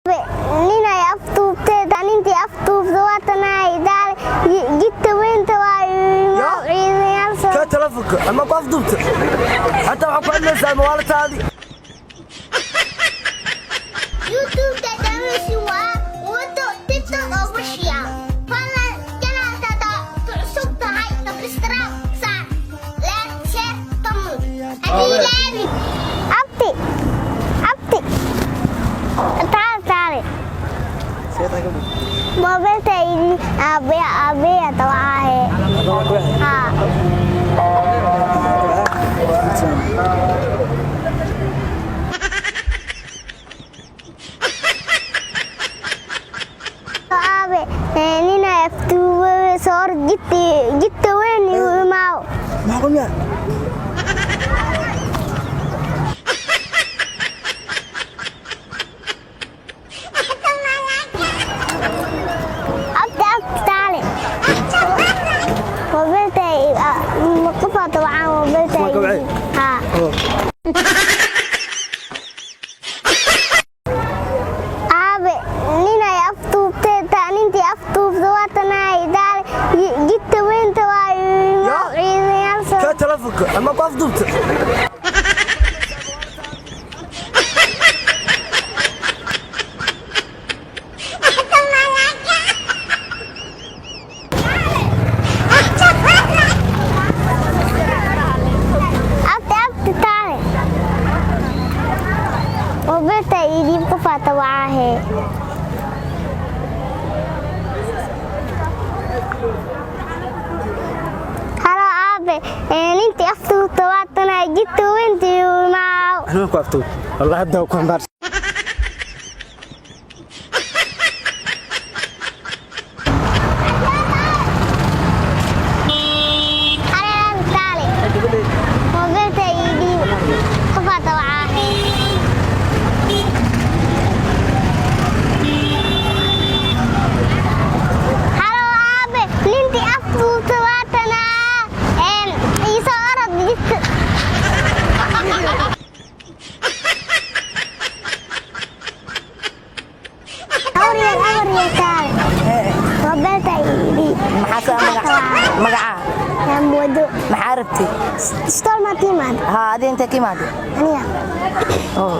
Ninay aftuubtay, nintii aftuubta waatanay daal jidta weynta waa ciidayaal. Ka telefonka ama ku afduubta xataa waxaa ku hadlaysaa mawaalitaadii. YouTube-ka dameysi waa wado TikTok official. Fadlan channel-ka cusub tahay, subscribe saar, like, share, comment. Haddii ilaabin. Abti, abti, taale, taale. Mobilta aabe, aabeya tawaahe. Ha. Aabe, nina aftuube soor jidta, jidta weyn igu imaaw. Maxaa ku miyaa? Abti, abti, taale. Mobilta qofa tawacaan mobilta. Ma kawacay? Ha. Aabe, ninay aftuubtay, nintii aftuubta waatanay daal jidta weynta waa ciidayaal. Ka telefonka ama ku afduubta. Abti, abti, taale. Mobilta idiib qofaa tawacaahe. Halo aabe, nintii aftuubta waatanay jidta weynta imaaw. Anaa ku afduub wallahi, hadda ku hambaar. Halo aabe, taale. Mobilta idiib qofaa tawacaahe. Halo aabe, nintii aftuubta waatanaa iisoo orod jidka. Awriyal, awriyal, taale. Mobilta idiib. Maxaa magaca magacaa? Wado. Maxaa rabtay? Stol ma timaad? Haa, adi intee ka imaade? Aniga. Oo.